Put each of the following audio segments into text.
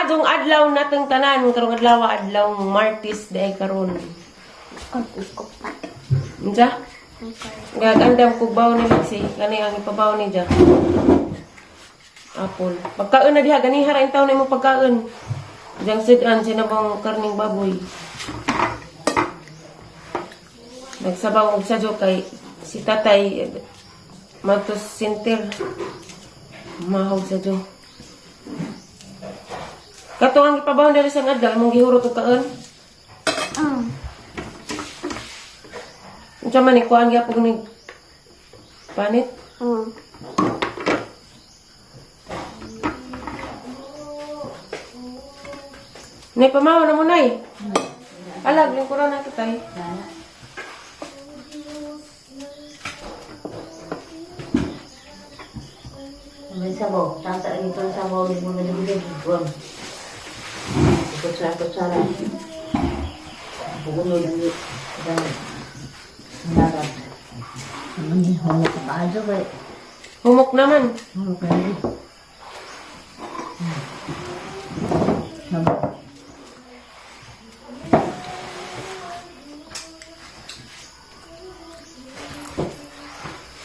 Maadong adlaw natong tanan karong adlaw, adlaw Martes day karon. Unsa? Gagandam kog baw ni Lexi, kani ang ipabaw ni Ja. Apple. Pagkaon na diha ganiha ra intaw na imong pagkaon. Diyang sudan sinabang karning baboy. Nagsabaw og sadyo kay si tatay matos center. Mahog sadyo. Kato ang ipabaw nila sa adlaw imong gihurot og kaon. Unsa man ni kuan gyapon ni panit? Nay, pamaw na mo, nay. Alag, lingkuran na tatay. May sabaw. Tata ito ang sabaw. Hindi mo nalagyan. Buwan. Kutsara-kutsara. Bukunod. Dahil. Narat. Ano ni? Humok ka pa. Kay. Humok naman. Humok na rin. Sabaw.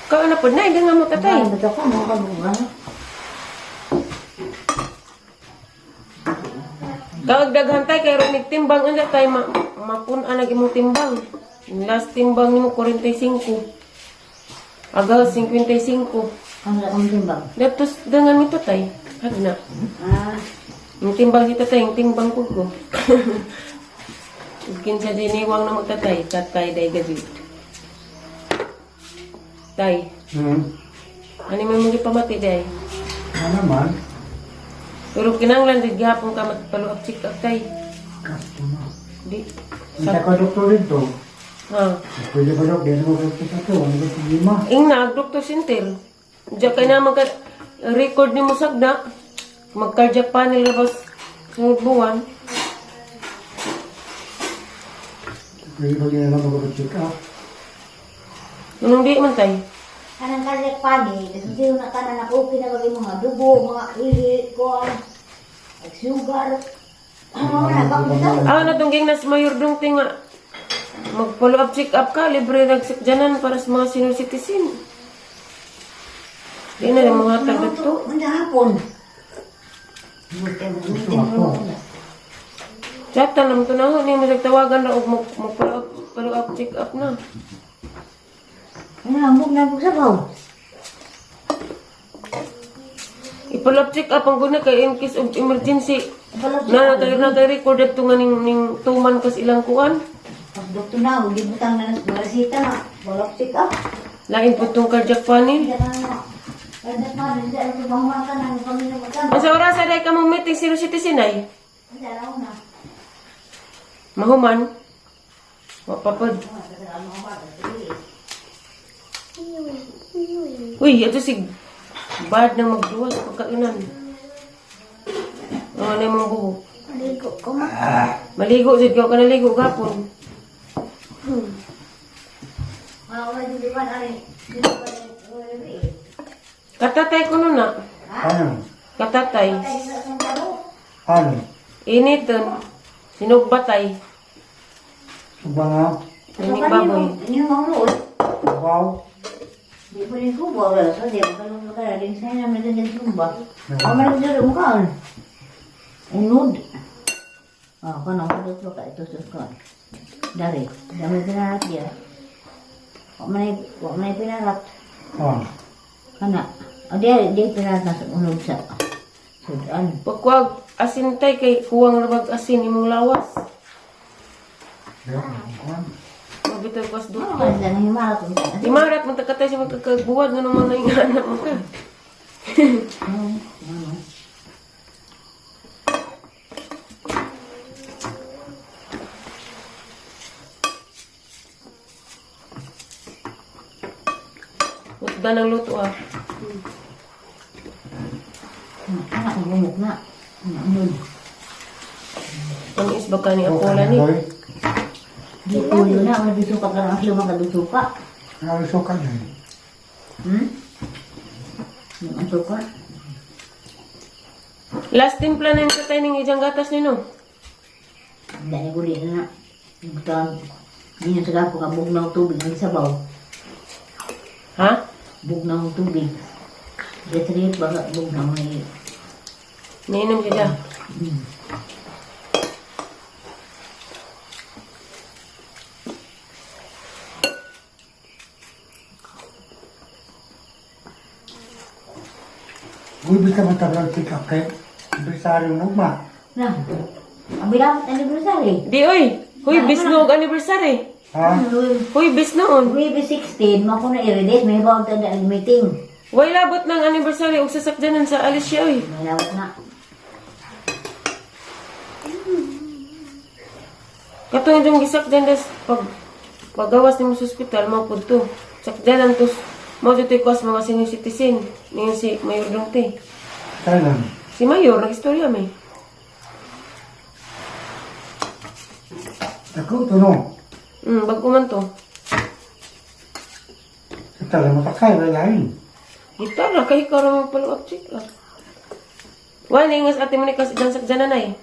Kaon na po, nay. Di nga mo, tatay. Ay, ba't ako? Mga kabunga. Kawag daghan tay, kay ron timbang unsa tay, mapun-an na imong timbang. Last timbang nimo 45. Agaw 55. Ang ang timbang. Datos dangan mi tatay. Hagna. Ah. Yung timbang si tatay, yung timbang ko ko. Ug kinsa diniwang na mo tatay, tatay day gajud. Tay, ano may mga pamati day? Ano naman? Pero kinanglan di gihapon ka magpalo up check up tay. Kasto na. Di. Isa ka doktor dito. Ha. Pwede ba dok? Di na mag-doktor sa to. Ano ba problema? Ing na Dr. Center. Diya kay na magka record nimo sagda. Mag cardiac panel labas sunod buwan. Pwede ba di na lang mag-check up? Nunong di man tay. Kanang karyak pani, kasi na kanan ako, kinabagay mga dugo, mga ihi, kuan, sugar. Ano na, bakit ito? Ah, natong ging nas mayor dong tinga. Mag follow up check up ka libre nagsikjanan para sa mga senior citizen. Di na lang mga hatag dito. Manda hapon. Gusto ako. Chata nam to na ho ni mo tawagan ra og mag follow up check up na. Ano, ambog na ambog sabaw. I-follow up check up ang guna kay in case of emergency. Follow up Na tayo na tayo record adto nga ning tuman kas ilang kuan. Pag doktor na, huwag ibutang na ng resita na. Follow up check up. Lain po tong cardiac panel. Hindi ka na. Karyak pani, hindi ka na ka na, kami na magkano. Ang sa oras ay ka mong meeting senior citizen ay. Hindi na na. Mahuman. Mapapad. Uy, ito si bad na magduwa sa pagkainan. Ang ano yung buhok. Maligo ko ma. Maligo, jud ka naligo gapon. Mga wala di ba na rin. Di ba na rin. Katatay ko nun na. Ano? Katatay. Ano? Initon. Sinugbatay. Suba nga? Inig baboy. Ini mau lu. Wow. Di pa rin kubo, wala sa di ba kalong ka rin sa namin din sumba. Ang meron dyan mukha. Unod. Ah, kanang unod ka ito sa ka. Dari, dami pinarat dia. Wa man pinarat. Ah. Kana. O dia dia pinarat na sa unod sa sudan. Pagkuwag asin tay kay kuwang rabag asin imong lawas. Ya, kuan. Mabitag kas Ano doktor. ka sa himarat mo? Imarat mo takatay siya magkakabuwad nga naman na ingana mo ka. Utda ng luto ah. Anak ko gumok na. Unod. Ang isba ka ni Apola ni. Boy. Di ulo na, wala di suka ka lang luma ka suka. Ano suka niya? Yung ang suka. Last timpla na yung tatay ng ijang gatas nino. Hindi na guli na. Nagtan. Hindi na sa gapo ka bugnaw tubig ang sabaw. Ha? Bugnaw tubig. Retreat ba bugnaw ni. Nainom siya. Uy, ka matabang check up kay Brisaryo nugma. Na. Ang bilapot anniversary. Di oy. Huy, bisnog anniversary. Ha? Huy, bisnoon. Week 16, mako na i-release. May bawang tanda ang meeting. Way labot ng anniversary ug sasakyanan sa Alicia oy. May labot na. Katong yung gisakyan des pag pagawas nimo sa ospital mao pud to. Sakyanan to mao jud to'y kwas mga senior citizen. Niyo si Mayor Dongte. Kailan? Si Mayor nagistorya may. Dako to no. Bago man to. Ito lang matakay, wala lain. Gitara kay karon magpalo up check up. Wala ingas ate mo ni kas dyan sakyanan ay.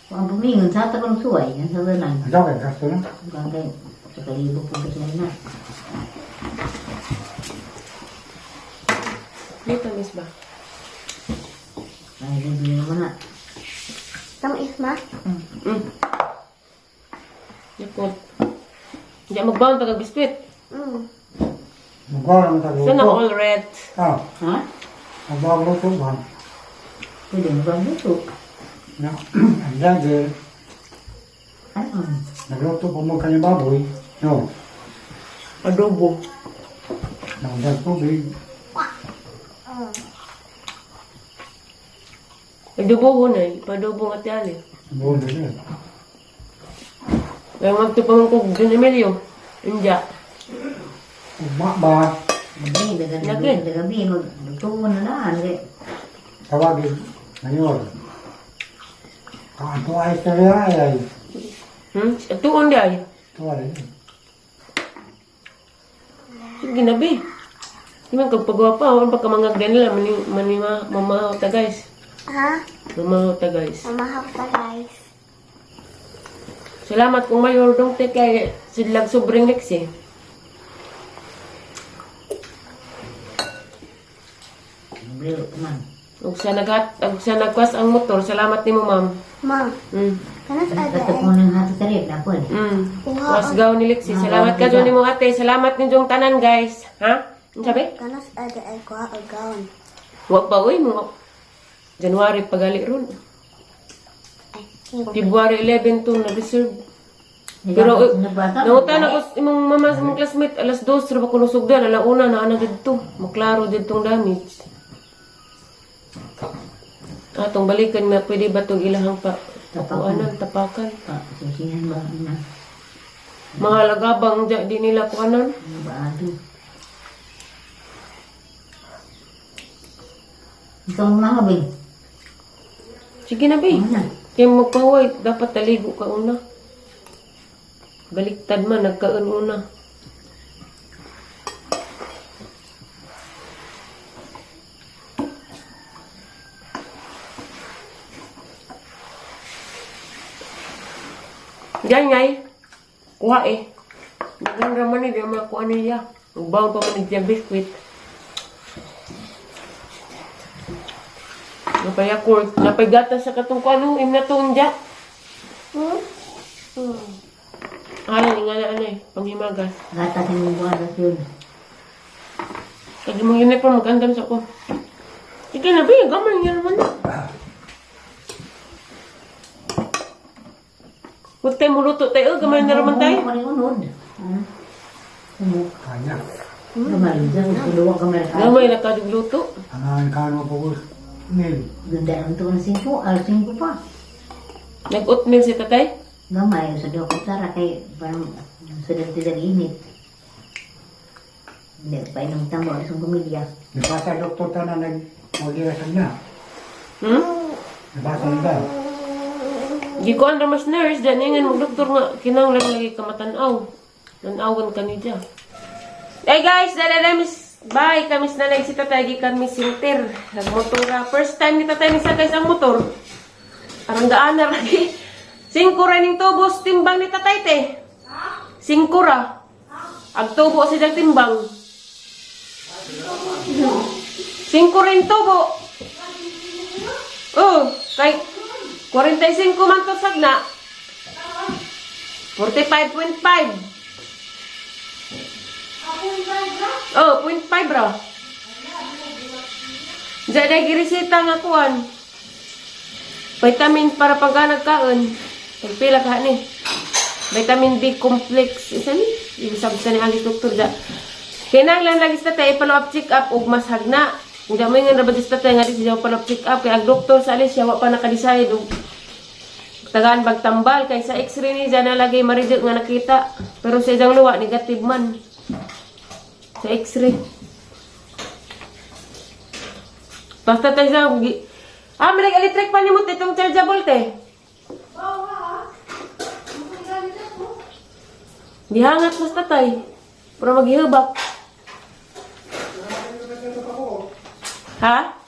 Kung ang pumingon, sa ato kong suway. Yan sa tanan. Ito kay kasto na. Kung kay sa kalibo po kasi na. Dito miss ba? Ay, libre naman na. Tamis ma? Yakot. Diyan magbaon pag biskwit. Magbawa naman tayo. Sana all red. Ah, Ha? magbawa luto ba? Pwede mo bang luto? Na, ang jagger, Ano? nagluto pa mo kanyang baboy. No, Adobo. nagdag tubig. Adobo ko na eh. Padobo nga tiyali. Buo na siya. Kaya magtupang ko Don Emilio. Inja. Ugma ba? Gabi, dagan Lagi. gabi, gabi, magtuon na lang. Kay- Tawagin. Mayor. Kaanto ay sa ay ay. Tuon di ay. Ito ay. Sige na be. Di man kag pagwapa, pa ka mga nila mani mani ma, mamahaw ta guys. Ha? Mamahaw ta guys. Mamahap ka guys. Salamat kung mayor dong te kay sidlag sobrang leksi. Libre man. Ug sa naghat ug sa nagkwas ang motor, salamat nimo ma'am. Ma, kanas ada Katok ay. mo ng hati sa rib, napol. Kuha Was gaw ni Lexi. Salamat ka jud nimo ate. Salamat ninyong tanan guys. Ha? Ano sabi? Kanas ada ay kuha og gown. Wa pa oy mo. January pagali ron. Ay, hindi. February 11 to na reserve. Pero nangutan ako sa imong mama sa imong classmate alas 2 ra ba kuno sugdan ala una na ana didto. Maklaro didtong damage. Atong balikan na pwede ba tong ilahang pa tapakan tapakan. Pa, susihan ba na? Mahalaga bang di, di nila kuanan? Ano ba ato? Ikaw ang mahabing. Sige na be. Ano na? Kaya magpahuway, dapat taligo ka una. Baliktad man, nagkaon una. Yan ngay. Kuha eh. Dagan raman eh, di makuha niya. Magbaon pa man niya biskwit. Napayakurt, napaygatas sa katong kuano, im na tuon dya. Ay, nga na anay, panghimagas. Gata sa imong buwan yun. Kag mong uniform, magandam sa ko. Sige na, be, gamay nga naman na. Huwag tayo muluto tayo, gamay na naman tayo. Ano yung unod? Ano? Kanya. Gamay, sa luwag gamay ka. Gamay na kadugluto. Ang kano po Nil. Ganda ang tuon singko, alas singko pa. Nag-oatmeal si tatay. Gamay, sa doon ko tara kay parang sa doon sila init. Hindi, pa inom tamo sa pamilya. Nabasa doktor ta na nag-magira sa na. Hmm? Nabasa nila. Gikuan ra mas nurse, dyan ingan mag-doktor nga, kinanglan lagi ka matanaw. Tanawan ka ni dya. Hey guys, dala miss. Bye, kamis na lang si tatay, gikan miss Sinter. Nagmotora. First time ni tatay ni sakay sa motor. Isang daan na lagi. 5 ra ning tubos timbang ni tatay te. 5 ra. Ang tubo sa timbang. 5 rin tubo. Oh, kay 45 man to sagna. 45.5. Oh, 0.5 ra. Diyan na giresita nga kuan. Vitamin para pagka nagkaon. Pagpila ka ni. Vitamin B complex. Isa ni? Ibig sa ni Alice Doktor da. Kinahanglan lagi sa tatay follow up check up og mas hagna. Hindi mo nga rabad sa tatay nga di siya follow up check up kay ang doktor sa Alice siya wa pa naka-decide og tagaan bagtambal kay sa x-ray ni siya nalagay maridyo nga nakita. Pero sa isang luwa negative man. Sa x-ray. Basta tayo sa... Ah, may electric pa ni mo itong chargeable te. Gihangat mas tatay. Para maghihubak. Ha?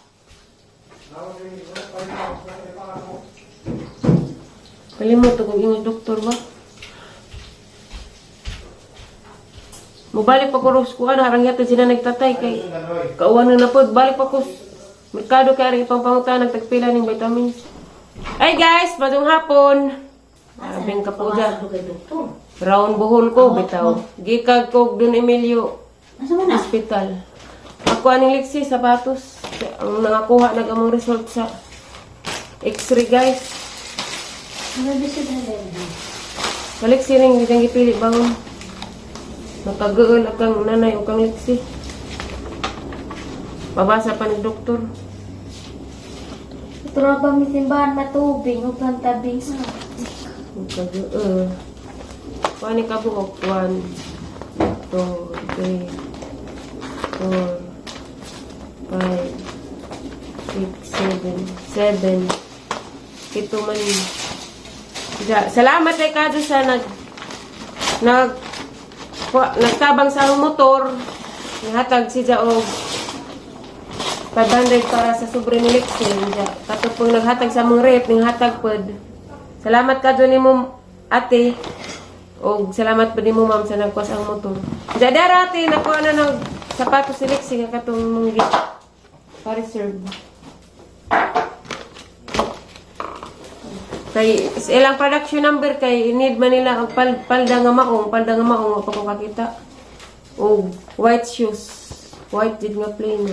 Kalimot ako ingon doktor ba? Mubalik pa ko ros kuan harang yata sila nagtatay kay kauwan na na pod balik pa ko merkado kay aring ipangpangutan nagtagpila ning vitamins. Ay guys, madung hapon. Abing ka po dyan. Pamasa ko kay doktor. Round buhol ko bitaw. Gikag ko Don Emilio Asa man na? Hospital. Ako aning liksi sapatos. Ang nangakuha nag among result sa x-ray, guys. Ano bisa na Balik siring di kang gipili bangon. Makagool akang nanay o kang liksi. Pabasa pa ni doktor. Tropa mi simbahan matubing ug tabing. Makagool. Kuha ni kabuok. 1, 2, 3, 4, 5, 6, 7, 7. Ito man. Salamat kay Kado sa nag nag nagtabang sa akong motor. Nihatag si og 500 para sa sobre ni Lexi. Ja, kato pong naghatag sa among rep, ninghatag pod. Salamat kadto nimo ate. Og salamat pod nimo ma'am sa nagkuha sa akong motor. Ja dara ate, nakuha na ng sapatos si Lexi nga katong mong pa-reserve. Kay sa ilang production number kay need man nila og palda nga maong, palda nga maong wa pa ko kakita. Og white shoes. White jud nga plain.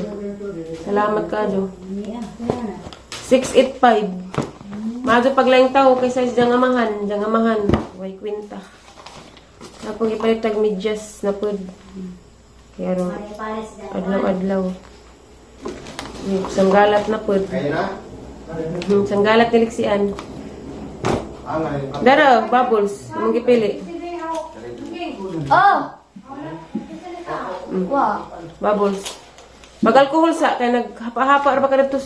Salamat kajo. Niya, wala na. 685. Maadto paglaing tao kaysa sa diyang amahan, diyang amahan, way kwenta. Tapos ipalit tag medyas na pud. Kaya ro Pare-pares na. adlaw-adlaw. Sanggalat na pud. Kaya na? Sanggalat niliksian. Ah, ngayon. Dara, bubbles, imong gipili. Oh. Wa. Bubbles. Mag-alcohol sa kay naghapa-hapa ra ba ka didto.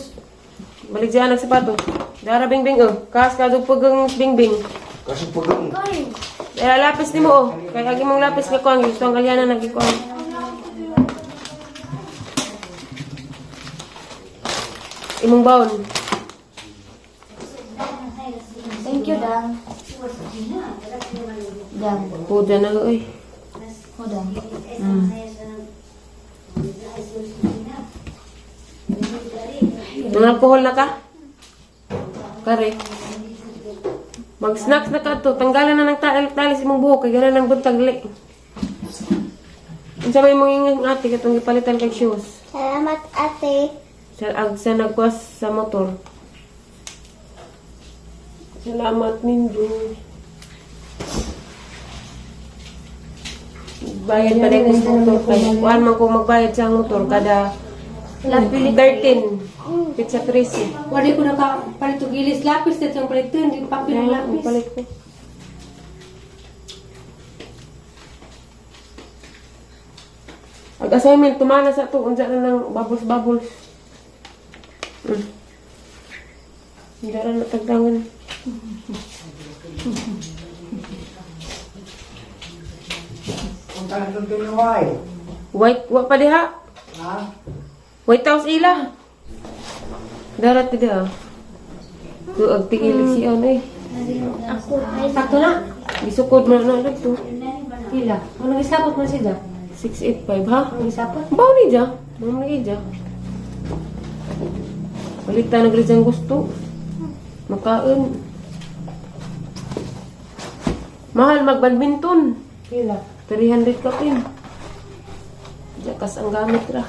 Balik diyan ang sapato. Dara bingbing oh. Kas kadug pugang bingbing. Kasi pagong. Kay. Eh, lapis nimo oh. Kay agi mong lapis nga kuan gusto ang alyanan nagikuan. Imong baon. Thank you, Dang. Dang. Puda na oy. Hold on. Nang alcohol na ka? Kare. Mag-snacks na ka to. Tanggalan na ng talis imong buhok kay gana ng buntag li. Unsa may mong ingon ate katong gipalitan kag shoes? Salamat, ate. Sa ag sa nagkuwas sa motor. Salamat ninyo. Bayad pa rin sa motor. Kay kuan man ko magbayad sa motor kada 13. Pizza 13. Wala ko nakapalit og ilis lapis sa itong palitan, di papel ang lapis. Palit ko. Ag assignment tumana sa to unsa na nang bubbles bubbles. Hindi ra na tagdangan. Kung tayo itong tinuway. White wa pa diha. Ha? White House ila. Darat di diha. Kuag tiilig siya na eh. Ako tay. Sakto na. Gisukod man na dito. Pila. Anong isapot man siya? 685 ha? Anong isapot? Baw ni dya. Mga ni dya. Palitan na grid ang gusto. Makaon. Mahal magbadminton. Pila. 300 kapin. Jakas ang gamit ra.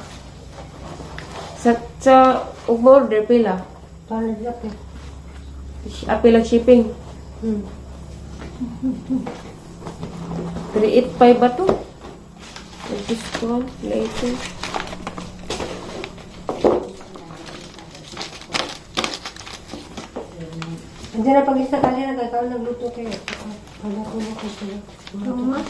Sa ug order pila. Paano siya pe? Apil lang shipping. 385 ba to? Diyos ko, later. Andiyan na pag-isa ka na kay ikaw nagluto kayo. Pag-ako na ko sila. Tama.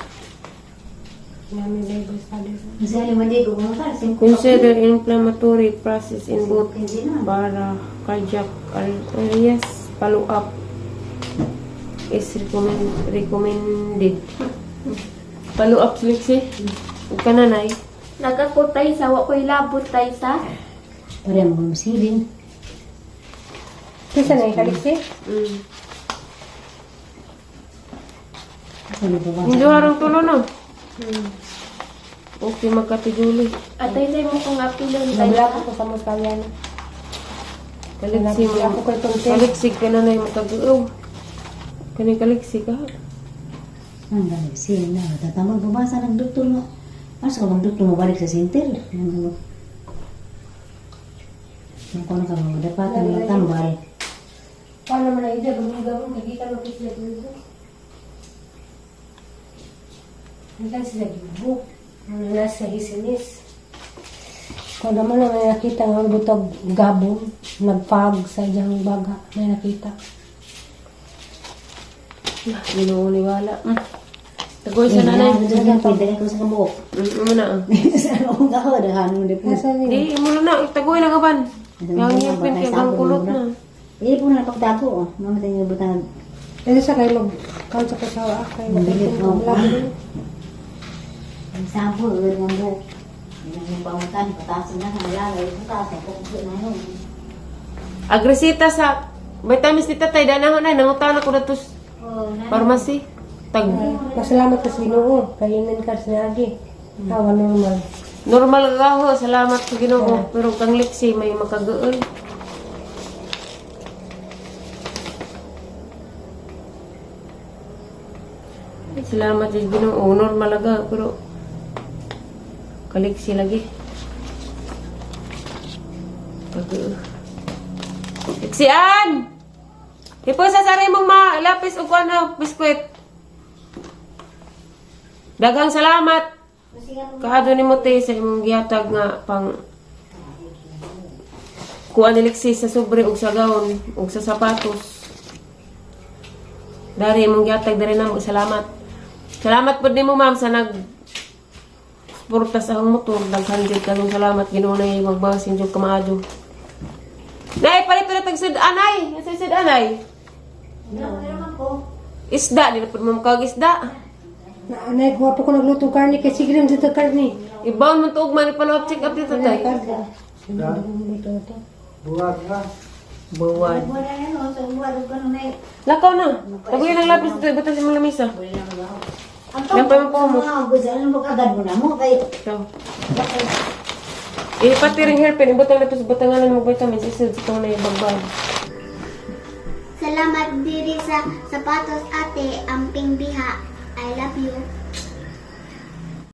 Namin Bible study. Kasi alam mo, di ko kumakain. Consider inflammatory process in both Hindi na. para cardiac areas follow up is recommended. Follow up Lexi. Huwag ka na, Nay. Nagako tay sa wa ko'y labot tay sa. Pare mo masilin. Kisa na ikaliksi? Ano ba ba? Hindi harang tulo na. Okay, magkatijuli. Atay sa mo kong apilon tay. Naglapot ko sa mga Kaliksi mo. Ako kay Tonte. Kaliksi ka na, Nay. Matag-uaw. Kani kaliksi ka. Ang galing siya na. Tatamag babasa ng doktor mo. Asa ka bang doktor mo balik sa center? Ano Ang kono ka mo dapat ang tambal. Paano man ang ida, gabong-gabong, kagita mo sila dito. Hindi sila gibo. Ano na sa hisinis. Kung naman na may nakita nga butog gabong, nagfag sa iyang baga, may nakita. Ginoo ni wala. Tagoy sa nanay. Pwede ko sa kabuok. Mo na. ah. Sa akong ako dahan mo di po. Nasa niyo? Di, mo na. Tagoy na ka ban. Yang ngipin kay kang kulot na. Hindi po na pagtago. Oh. Mamatay niyo butang. Pwede sa kayo mag count sa kasawa, kayo Mabilis, mag oh. labo. Ang sampo, ulit ng buhok. Yung bangutan, patasan na, wala, wala, patasan, kukusin na yun. Agresita sa vitamins ni tatay danahon na nangutan ako na to pharmacy. Tag Masalamat ka sa Ginoo, kay ka sa niagi. Tawa normal. Normal ka ho, salamat sa Ginoo. Pero kang liksi may makagooy. Salamat sa Ginoo, normal aga pero kaliksi lagi. Pag Liksian! Ipo sa sari mong malapis o kuan biskwit. Daghang salamat. Kahado ni mo te sa imong gihatag nga pang kuha ni Lexi sa sobre ug sa gawon ug sa sapatos. Dari imong gihatag dari namo salamat. Salamat pud nimo ma'am sa nag suporta sa akong motor. Daghan jud kagong salamat. Ginoo na magbasin jud kamaadyo. Nay, palito na tag sud-anay. Sa sud-anay. Isda, di na pud mo kag isda. Na anay guwapo ko nagluto karne kay sige rin dito karne. Ibaon mo tuog man follow up check up dito tay. Luto to. Buwag na. Buwan. Wala na yun, sa buwag ko na eh. Lakaw na. Taguyin ang lapis dito. Ibutan sa mga lamisa. Ang Yan pa yung pumo. Ano ba agad mo na mo? Kay, Ito. Eh, pati rin hairpin. Ibutan lapis. Butangalan mo vitamins. Isid sa na yung bagbag. Salamat diri sa sapatos ate, amping biha. I love you.